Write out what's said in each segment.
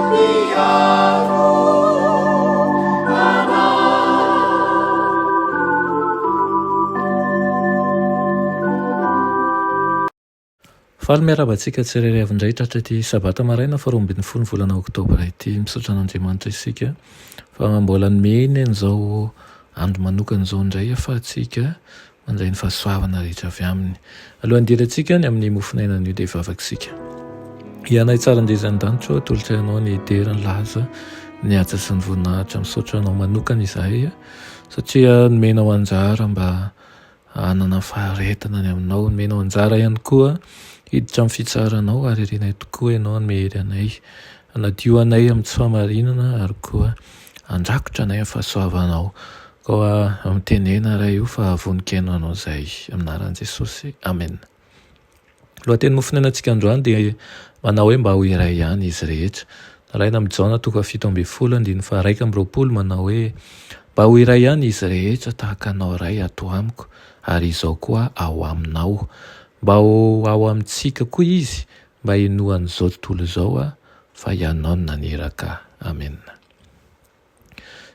Mpiaro anay. Faly miarahaba antsika tsirairay avy indray tratra ity sabata maraina faha 12 ny volana oktobra ity. Misaotra an'Andriamanitra isika fa mbola nomeny an'izao andro manokana izao indray ahafahantsika mandray ny fahasoavana rehetra avy aminy. Alohan'ny hidirantsika ny amin'ny mofon'aina anio dia hivavaka isika. Ianay tsara indrindra an-danitra ô, atolotray anao ny dera, ny laza, ny haja sy ny voninahitra. Misaotra anao manokana izahay satria nomenao anjara mba hanana faharetana ny aminao. Nomenao anjara ihany koa hiditra amin'ny fitsaranao ary irinay tokoa ianao hanome hery anay, hanadio anay amin'ny tsy fahamarinana ary koa handrakotra anay amin'ny fahasoavanao. Koa mitenena Ray o fa vonon-kaino hanao izay. Amin'ny anaran'i Jesosy. Amena. Lohateny mofonainantsika androany dia manao hoe mba ho iray ihany izy rehetra. Nalaina amin'i Jaona toko faha-17 andininy faha-21 manao hoe mba ho iray ihany izy rehetra tahaka anao Ray ato amiko ary izao koa ao aminao. Mba ho ao amintsika koa izy mba hinoan'izao tontolo izao fa ianao no naniraka ahy. Amena.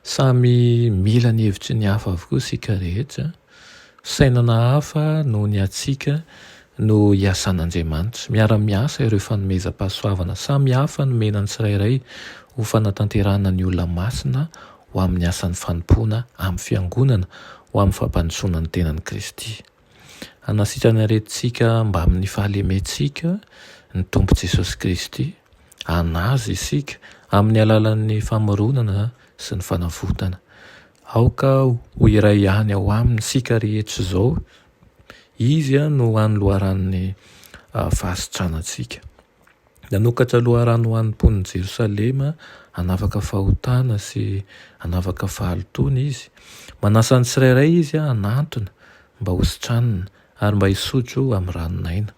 Samy mila ny hevitry ny hafa avokoa isika rehetra. Fisainana hafa noho ny antsika no iasan'Andriamanitra. Miara-miasa ireo fanomezam-pahasoavana samy hafa nomena ny tsirairay ho fanatanterahana ny olona masina ho amin'ny asan'ny fanompoana amin'ny fiangonana ho amin'ny fampandrosoana ny tenan'i Kristy. Hanasitrana ny aretintsika mbamin'ny fahalementsika ny Tompo Jesosy Kristy. Hanazy isika amin'ny alalan'ny famoronana sy ny fanavotana. Aoka ho iray ihany ao Aminy isika rehetra izao. Izy no hany loharanon'ny fahasitranantsika. Nanokatra loharano ho an'ny mponin'i Jerosalema hanafaka fahotana sy hanafaka fahalotoana izy. Manasa ny tsirairay izy hanantona mba hositranina ary mba hisotro amin'ny ranon'aina.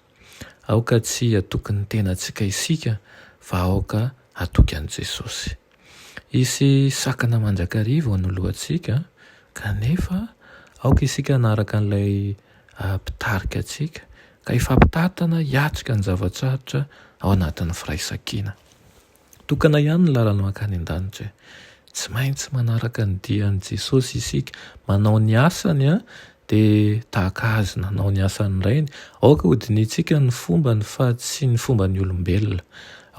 Aoka tsy hatoky ny tenantsika isika fa aoka hatoky an'i Jesosy. Hisy sakana mandrakariva eo anoloantsika, kanefa aoka isika hanaraka an'ilay mpitarika antsika ka hifampitantana hiatrika ny zava-tsarotra ao anatin'ny firaisankina. Tokana ihany ny lalana mankany an-danitra e. Tsy maintsy manaraka ny dian'i Jesosy isika, manao ny asany dia tahaka azy nanao ny asan'ny Rainy. Aoka hodinihintsika ny fombany fa tsy ny fomban'ny olombelona.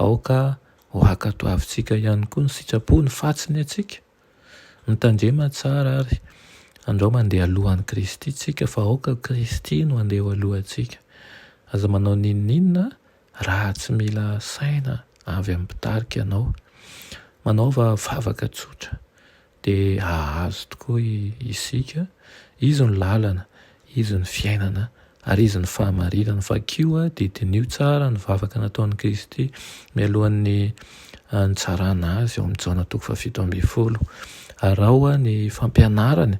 Aoka ho hankatoavintsika ihany koa ny sitrapony fa tsy ny antsika. Mitandrema tsara ary andrao mandeha alohan'i Kristy tsika fa aoka Kristy no handeha eo alohantsika. Aza manao n'inon'inona raha tsy mila saina avy amin'ny mpitarika anao. Manaova vavaka tsotra dia hahazo tokoa isika. Izy no lalana, Izy no fiainana ary Izy no fahamarinana. Vakio dia diniho tsara ny vavaka nataon'i Kristy mialohan'ny nitsarana Azy ao amin'ny Jaona toko faha-17. Araho ny fampianarany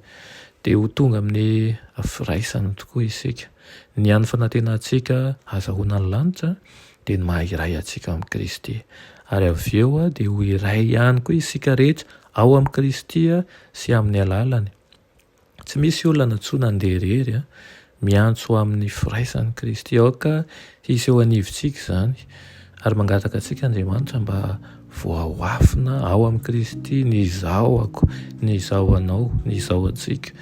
dia ho tonga amin'ny firaisana tokoa isika. Ny hany fanantenantsika hazahoana ny lanitra dia ny maha iray antsika amin'i Kristy. Ary avy eo dia ho iray ihany koa isika rehetra ao amin'i Kristy sy amin'ny alalany. Tsy misy olona nantsoina handeha irery, miantso ho amin'ny firaisan'i Kristy. Aoka hisy eo anivontsika izany. Ary mangataka antsika Andriamanitra mba voahoafina ao amin'i Kristy ny izaho ako, ny izaho anao, ny izaho antsika.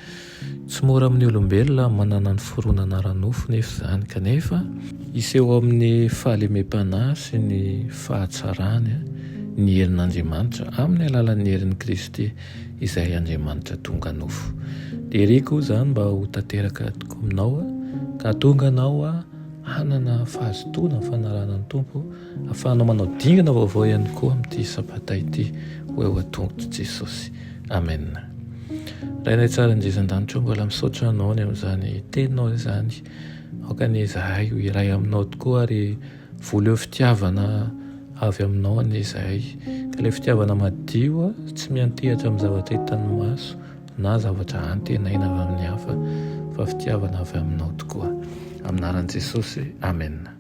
Tsy mora amin'ny olombelona manana ny fironana ara-nofo nefa izany, kanefa hiseho amin'ny fahalemem-panahy sy ny fahatsarany ny herin'Andriamanitra amin'ny alalan'ny herin'i Kristy. izay Andriamanitra tonga nofo. Dia iriko izany mba ho tanteraka tokoa aminao ka hahatonga anao hanana fahazotoana amin'ny fanarahana ny Tompo, ahafahanao manao dingana vaovao ihany koa amin'ity sabata ity ho eo an-tongotr'i Jesosy. Amen. Rainay tsara indrindra an-danitra, mbola misaotra anao ny amin'izany teninao izany. Aoka anie izahay ho iray aminao tokoa ary Voleo fitiavana avy aminao anie izahay, ka ilay fitiavana madio tsy miantehatra amin'ny zavatra hitan'ny maso na zavatra antenaina avy amin'ny hafa fa fitiavana avy aminao tokoa. Amin'ny anaran'i Jesosy, Amena.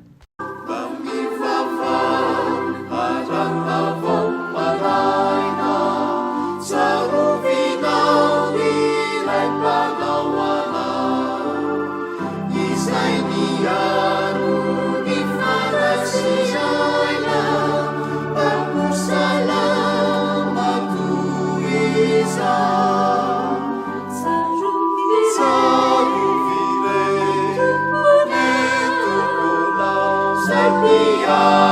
Izay miaro ny fanahy sy aina, mpamosalama. aho.